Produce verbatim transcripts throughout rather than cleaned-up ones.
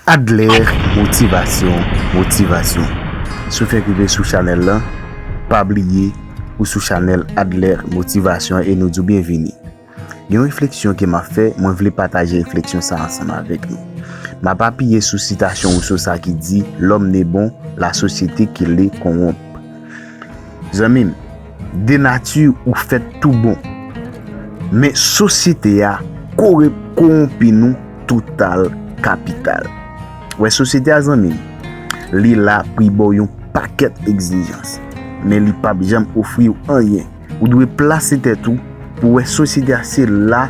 Adler Motivasyon, Motivasyon. Si w fèk rive sou chanèl lan, pa bliye ou sou chanèl Adler Motivasyon e nou di w byenvini. Gen yon refleksyon ke m ap fè, mwen vle pataje refleksyon sa ansanm avèk nou. M ap apiye sou sitasyon Rousseau sa ki di, L'homme n'est bon, la société qui le corrompt. Zanmi m, de nati ou fèt tou bon. Men sosyete a kore-, kowonpi nou total kapital. Wè sosyete a zanmi m, li la pou l ba w yon pakèt egzijans. Men li p ap janm ofri w anyen. Ou dwe plase tèt ou pou wè sosyete a se la,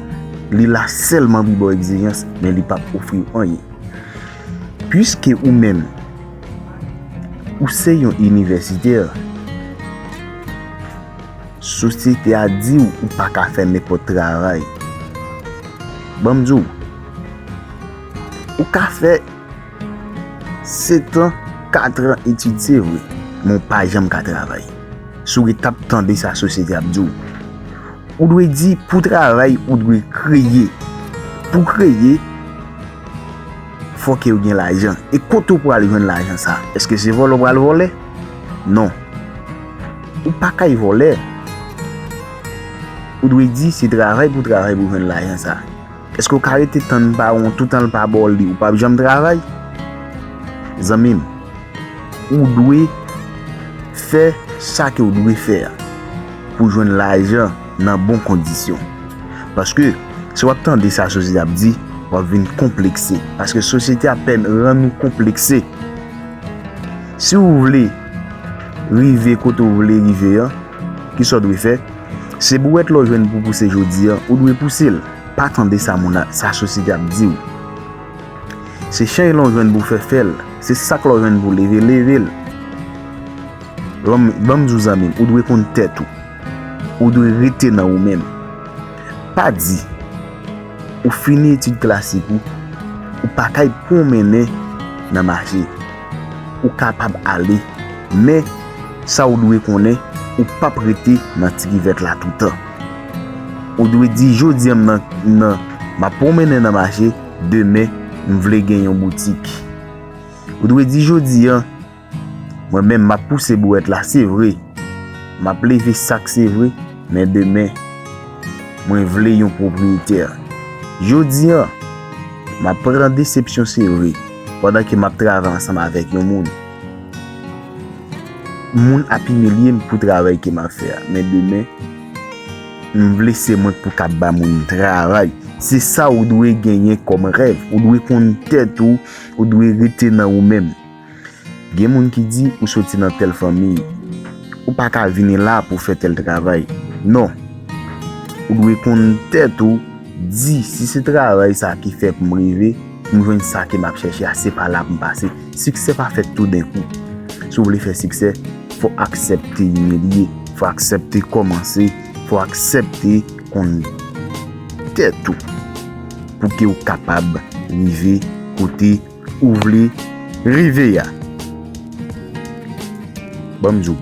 li la sèlman pou l ba w egzijans, men li p ap ofri w anyen. Piske ou menm, ou se yon inivèsitè, sosyete a di w ou pa ka fè nenpòt travay. Ban m di w, ou ka fè sèt an, kat an etid, se vre, men w pa janm ka travay. Si w ret ap tande sa sosyete ap di w, ou dwe di pou travay, ou dwe kreye. Pou kreye, fò ke w gen lajan. E kote w pral jwenn lajan sa? Èske se vòlè w pral vòlè? Non. Ou pa kay vòlè. Ou dwe di se travay pou travay pou jwenn lajan sa. Èske w ka rete tann pawon toutan l pa ba w li, ou p ap janm travay? Zanmi m, ou dwe fè sa ke w dwe fè a pou jwenn lajan nan bon kondisyon. Paske si w ap tande sa sosyete ap di, w ap vin konplekse. Paske sosyete ap pèm-, rann nou konplekse. Si w vle rive kote w vle rive an, kisa w dwe fè? Se bouwèt la w jwenn pou pouse jodi an, ou dwe pouse l. Pa tande sa moun a, sa sosyete ap di w. Se chay la w jwenn pou fè, fè l. Se sak la w jwenn pou leve, leve l. Ban m, ban m di w zanmi m, ou dwe konn tèt ou. Ou dwe rete nan ou menm. Pa di, ou fini etid klasik ou, ou pa kay pwonmennen nan mache. Ou kapab ale, men sa w dwe konnen, ou p ap rete nan ti kivèt la toutan. Ou dwe di, jodi an m nan, nan, m ap pwonmennen nan mache, demen, m vle gen yon boutik. Ou dwe di, jodi an, mwen menm, m ap pouse bouwèt la, se vre. M ap leve sak, se vre, men demen, mwen vle yon pwopriyete. Jodi an, m ap pran desepsyon, se vre, pandan ke m ap travay ansanm avèk yon moun. Moun ap imilye m pou travay ke m ap fè a, men demen, m vle se mwen pou k ap ba moun travay. Se sa ou dwe genyen kòm rèv. Ou dwe konn tèt ou, ou dwe rete nan ou menm. Gen moun ki di ou soti nan tèl fanmi, ou pa ka vini la pou fè tèl travay. Non. Ou dwe konn tèt ou, di, si se travay sa ki fè pou m rive, pou m jwenn sa ke m ap chèche a, se pa la pou m pase. Siksè pa fèt toudenkou. Si w vle fè siksè, fò aksepte imilye, fò aksepte kòmanse, fò aksepte konn tèt ou, pou ke w kapab rive kote ou vle rive a. Ban m di w,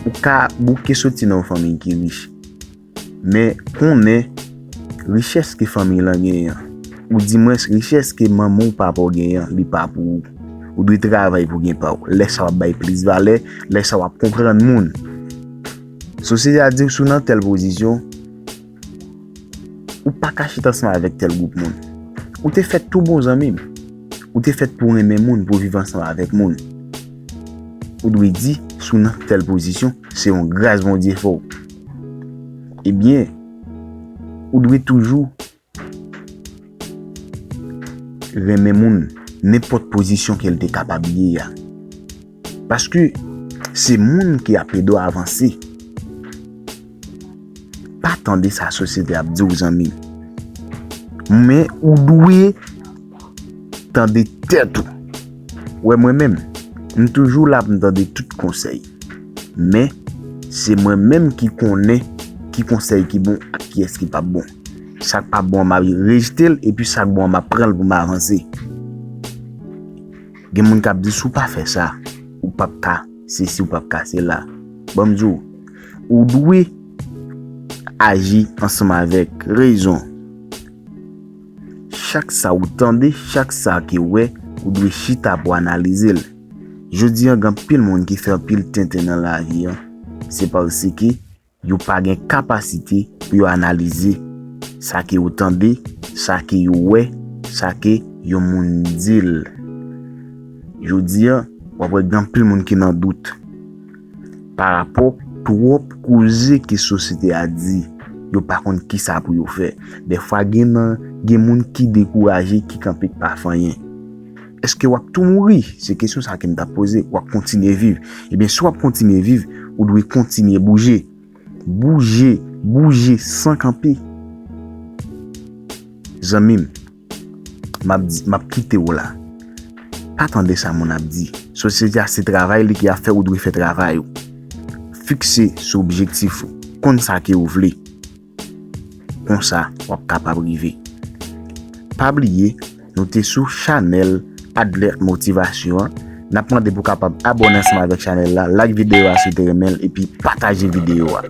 ou ka bouke soti nan yon fanmi ki rich, men konnen richès ke fanmi lan genyen an, oudimwens richès ke manman w, papa w genyen an, li pa pou ou. Ou dwe travay pou gen pa w. Lè sa w ap bay plis valè, lè sa w ap konprann moun. Sosyete a di w si w nan tèl pozisyon, ou pa ka chita ansanm avèk tèl gwoup moun. Ou te fèt tou bon, zanmi m. Ou te fèt pou renmen moun, pou viv ansanm avèk moun. Ou dwe di, si w nan tèl pozisyon, se yon gras Bondye fè w. Ebyen, ou dwe toujou renmen moun, nenpòt pozisyon ke l te kapab ye a. Paske se moun ki ap ede w avanse. Pa tande sa sosyete ap di w, zanmi. Men ou dwe tande tèt ou. Wè mwen menm, m toujou la pou m tande tout konsèy. Men, se mwen menm ki konnen ki konsèy ki bon ak kiyès ki p ap bon. Sa k pa bon an, m ap rejte l, epi sa k bon an, m ap pran l pou m avanse. Gen moun k ap di, si w pa fè sa, ou p ap ka sesi, ou p ap ka sela. Ban m di w, ou dwe aji ansanm avèk rezon. chak sa ou tande, chak sa ke ou wè, ou dwe chita pou analize l. Jodi an, gen anpil moun ki fè anpil tenten nan lavi an. Se paske yo pa gen kapasite pou yo analize sa ke yo tande, sa ke yo wè, sa ke yon moun di l. Jodi an, w ap wè gen anpil moun ki nan dout pa rapò twòp koze ke sosyete a di. Yo pa konn kisa pou yo fè. Dèfwa gen nan, gen moun ki dekouraje, ki kanpe, k pa fè anyen. Èske w ap tou mouri? Se kesyon sa ke m t ap poze. W ap kontinye viv? Ebyen, si w ap kontinye viv, ou dwe kontinye bouje. Bouje, bouje san kanpe. Zanmi m, m ap di, m ap kite w la. Pa tande sa moun ap di. Sosyete a se travay li ki ap fè, ou dwe fè travay ou. Fikse sou objektif ou. Konn sa ke ou vle. Konsa, w ap kapab rive. Pa bliye, nou te sou chanèl Adler Motivasyon an. N ap mande pou w kapab abòne ansanm avèk chanèl la, like videyo a si w te renmen l, epi pataje videyo a.